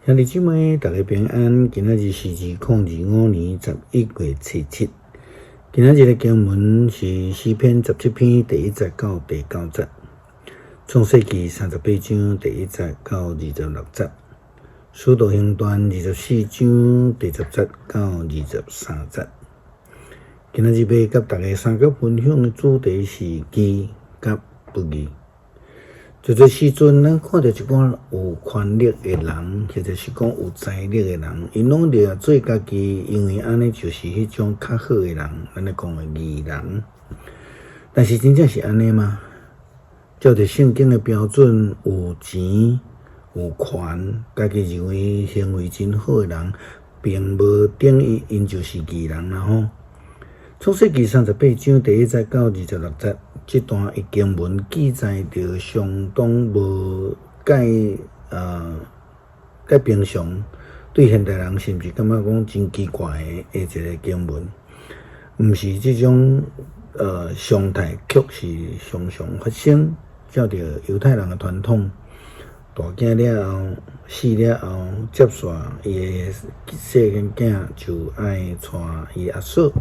兄弟姊妹，大家平安。今仔日是2025年11月7日。今仔日的經文是詩篇17篇第1節到第9節，創世記38章第1節到26節，使徒行傳24章第10節到23節。今仔日欲佮大家相佮分享的主題是義佮不義。濟濟時陣，咱看著一寡有權力的人，或者是講有財力的人，𪜶攏掠做家己，因為按呢就是彼種較好的人，咱咧講的義人。但是真正是按呢嗎？照著聖經的標準，有錢有權，家己認為行為真好的人，並無等於𪜶就是義人啦吼。創世記38章第1節到26節，這段的經文記載著相當無蓋蓋平常，對現代人甚至感覺講真奇怪的一個經文，毋是這種常態，卻是常常發生。照著猶太人的傳統，大囝了後死了後，接續伊的細漢囝就愛娶伊阿嫂。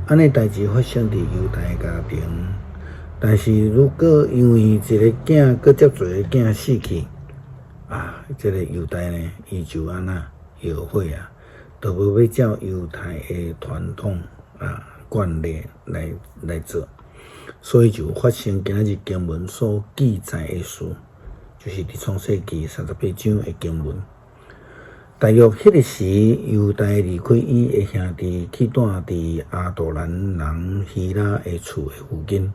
按呢代誌發生佇猶太家庭，但是如果因為一个囝閣接一个囝死去，啊，這个猶大呢，伊就按怎後悔啊，就無欲照猶太的傳統啊慣例來做，所以就發生今仔日經文所記載的事，就是佇創世記三十八章的經文。大約彼个時，猶大離開伊的兄弟，去蹛佇亞杜蘭人希拉的厝的附近。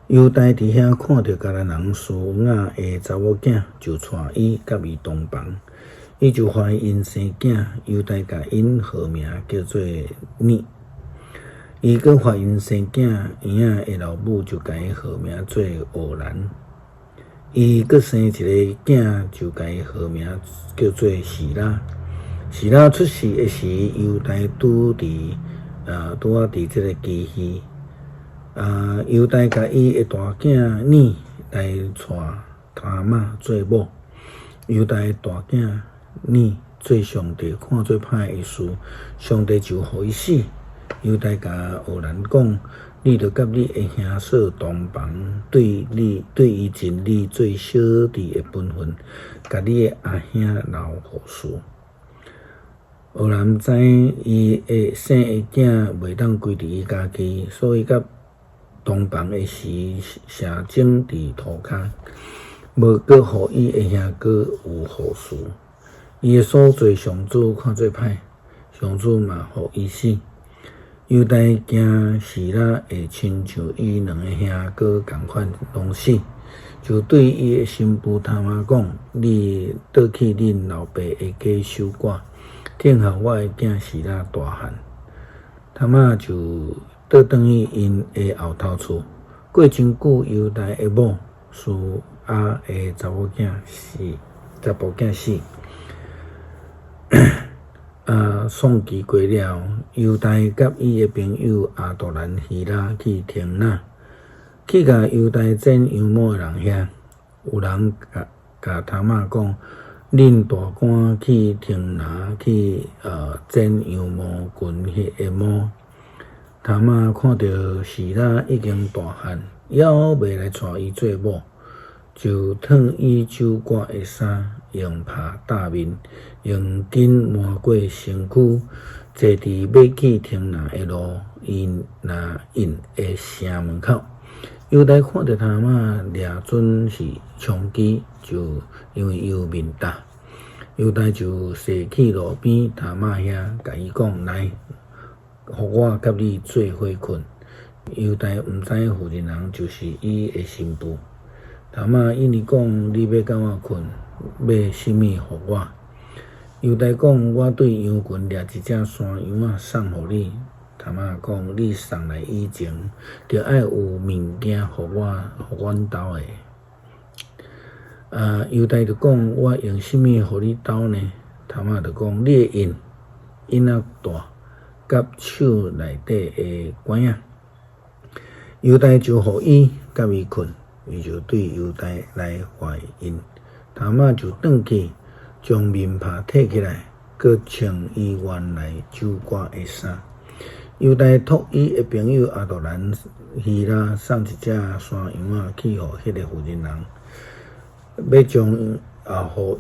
猶大佇遐看著迦南人書亞的查某囝，就帶伊佮伊同房。伊就懷孕生囝，猶大共𪜶號名叫做爾。伊閣懷孕生囝，嬰仔的老母就共伊號名做俄蘭。伊閣生一個囝，就共伊號名叫做示拉。示拉出世的時，猶大拄仔佇這个基戲。啊，猶大共伊的大囝爾來娶他瑪做某。猶大的大囝爾做上帝看做歹的事，上帝就予伊死。猶大共俄蘭講：你著佮你的兄嫂同房，對你對伊盡你做小弟的本分，共你的阿兄留後嗣。俄蘭知伊的生的囝袂當歸佇伊家己，所以佮同房的時，射精佇塗跤，無閣予伊的兄哥有後嗣。伊的所做，上主看做歹，上主嘛予伊死。猶大驚示拉會親像伊兩个兄哥仝款攏死，就對伊的新婦他瑪講：你倒去恁老爸的家守寡，等候我的囝示拉大漢。他瑪就倒轉去𪜶的後頭厝。過真久，猶大的某書亞的查某囝死，查埔囝死。啊，喪期過了，猶大佮伊的朋友亞杜蘭希拉去亭拿，去共猶大剪羊毛的人遐。有人共共他瑪講：恁大官去亭拿去剪羊毛群彼个毛。他瑪看著示拉已經大漢，猶未來娶伊做某，就脫伊手掛的衫，用拍罩面，用巾瞞過身軀，坐佇欲去亭拿的路，以拿因的城門口。猶大看著他瑪掠準是娼妓，就因為伊有面罩，猶大就踅去路邊他瑪遐，共伊講：來，予我佮你做伙睏。猶大毋知婦人人就是伊的新婦。他瑪應伊講：你欲佮我睏，欲啥物予我？猶大講：我對羊群掠一隻山羊仔送予你。他瑪講：你送來以前，著愛有物件予我，予阮兜的。啊，猶大就講：我用啥物予你兜呢？他瑪就講：你的印，印仔帶，佮手內底的管仔。猶大就予伊佮伊睏。伊就對猶大來懷孕，他瑪就轉去，將面帕褪起來，閣穿伊原來酒褂的衫。猶大託伊的朋友亞杜蘭希拉送一隻山羊仔去予彼个婦人人，欲將予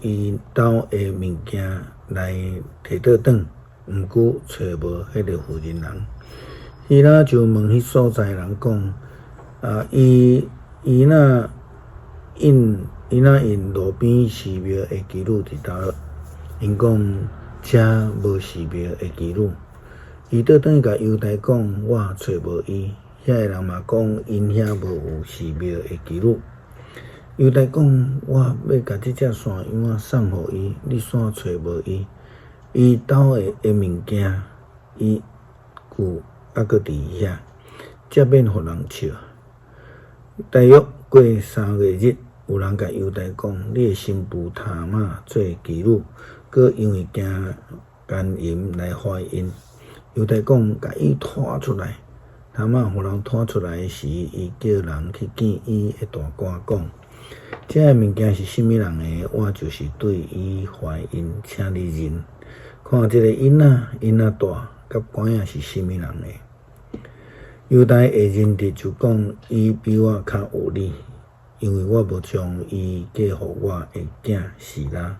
伊兜的物件來提倒轉，毋過揣無彼个婦人人。希拉就問彼所在人講：啊，伊若𪜶路邊寺廟的妓女佇佗落？𪜶講：遮無寺廟的妓女。伊倒轉去共猶大講：我揣無伊。遐个人嘛講，𪜶遐無有寺廟的妓女。猶大講：我欲共這隻山羊仔送予伊，你煞揣無伊。伊兜的物件，伊有猶閣佇遐，才免予人笑。大約過3個月，有人共猶大講：你的新婦他瑪做妓女，閣因為驚姦淫來懷孕。猶大講：共伊拖出來。他瑪予人拖出來時，伊叫人去見伊的大官，講：這个物件是啥物人的？我就是對伊懷孕，請你認。看這个囡仔，囡仔大，佮管仔是啥物人的？猶大的認得就講：伊比我較有理，因為我無將伊嫁予我的囝示拉。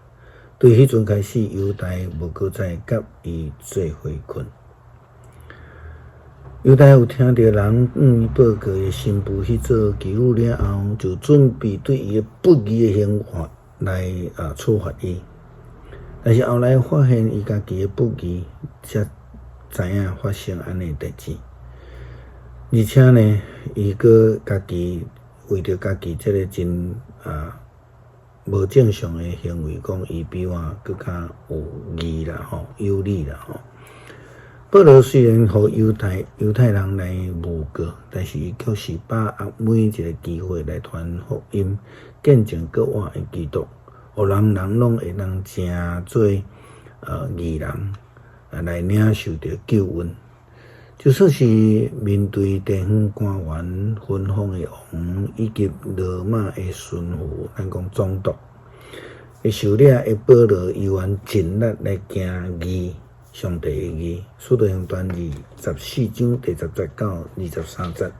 對彼陣開始，猶大無閣再佮伊做伙睏。猶大有聽著人向伊報告伊新婦去做妓女了後，就準備對伊的不義的刑罰來處罰伊。但是後來發現伊家己的不義，才知影發生按呢代誌。而且呢，伊閣家己為著家己這个真無正常的行為，講伊比我閣較有義啦吼，有理啦吼。保羅雖然予猶太人來誣告，但是伊卻是把握每一个機會來傳福音，見證閣活的基督，予人人攏會當成做義人，來領受著救恩。就算是面對地方官員、芬芳的王以及羅馬的巡撫，咱講總督，受掠的保羅依然盡力來行義，上帝的義。使徒行傳24章第10節到23節，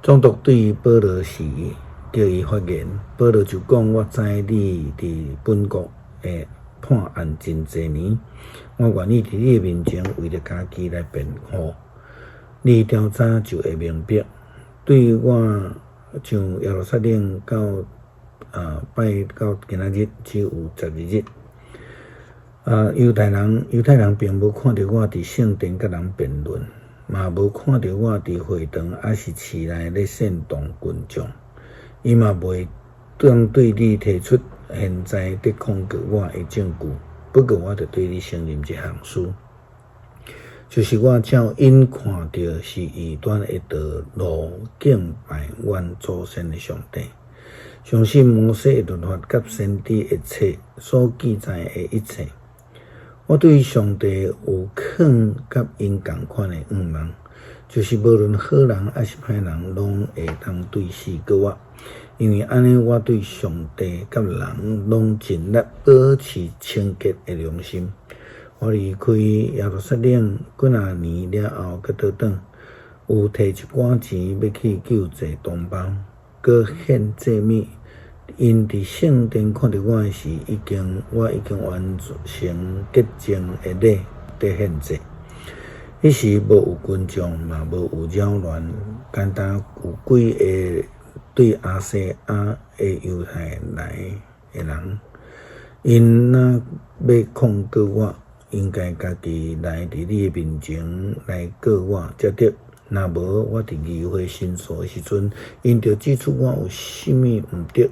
總督對保羅示意，叫伊發言。保羅就講：我知你佇本國的判案真濟年，我願意佇你的面前為著家己來辯護。你調查就會明白。對我上耶路撒冷到拜到今仔日只有12日。猶太人並無看著我佇聖殿佮人辯論，嘛無看著我佇會堂抑是市內咧煽動群眾。𪜶嘛袂當對你提出現在佇控告我的證據。不過我著對你承認一項事，就是我照𪜶看著是異端的道路敬拜阮祖先的上帝，相信摩西的律法佮先知的冊所記載的一切。我對上帝有囥佮𪜶仝款的向望，就是無論好人抑是歹人，攏會當對死閣活。因為按呢，我對上帝佮人攏盡力保持清潔的良心。我離開耶路撒冷幾若年了後，閣倒轉，有提一寡錢欲去救濟同胞，閣獻祭物。𪜶佇聖殿看著我的時，我已經完成潔淨的禮，佇獻祭。彼時無有群眾，嘛無有擾亂，干焦有幾个對亞細亞的猶太來的人，𪜶若欲控告我，應該家己來佇你的面前來告我才對。若無，我佇議會申訴的時陣，𪜶著指出我有啥物毋對。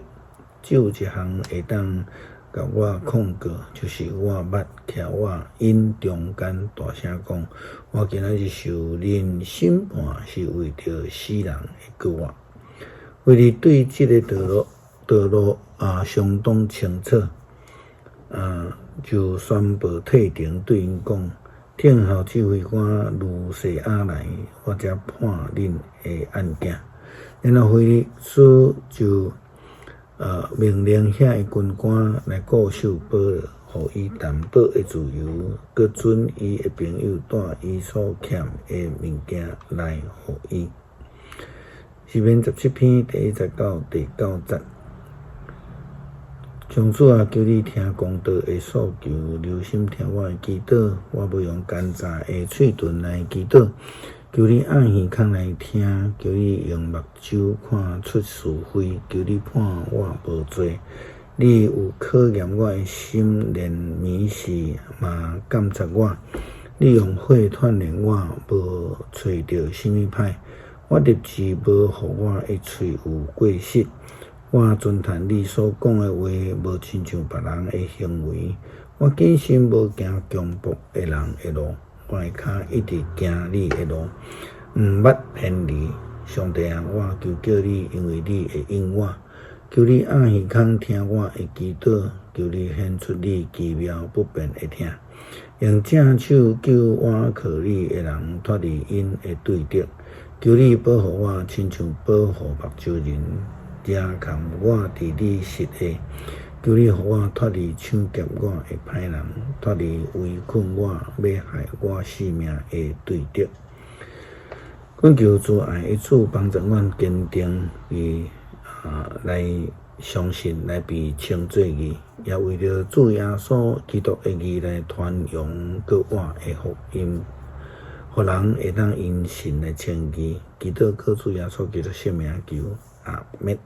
只有一項會當共我控告，就是我捌徛我𪜶中間大聲講，我今仔日受恁審判是為著死人的閣活。腓利對這个道路相當清楚，就宣布退庭，對𪜶講：聽候指揮官盧西亞來，我才判恁的案件。然後腓力斯就命令遐的軍官來固守保羅，予伊擔保的自由，閣准伊的朋友帶伊所欠的物件來予伊。詩篇十七篇第一節到第九節。上主啊，求你聽公道的訴求，留心聽我的祈禱。我欲用奸詐的喙唇來祈禱，求你掩耳孔來聽，求你用目睭看出是非，求你判我無罪。你有考驗我的心，連暝時嘛監察我。你用火鍛煉我，無揣著啥物歹。我立志無予我的喙有過失。我尊嘆你所講的話，無親像別人的行為。我謹慎無行強暴的人的路，我的跤一直行你的路，毋捌偏離。上帝啊，我求叫你，因為你會應我。求你掩耳孔聽我的祈禱，求你顯出你奇妙不變的疼，用正手救倚靠你的人脫離𪜶的對敵。求你保護我，親像保護目睭仁，遮崁我佇你膝下。求你予我脫離搶劫我的歹人，脫離圍困我、欲害我性命的對敵。懇求慈愛的主幫助阮堅定伊來相信，來被稱做義，也為著主耶穌基督的義來傳揚閣活的福音，予人會當因信來稱義。祈禱靠主耶穌基督聖名求，阿們。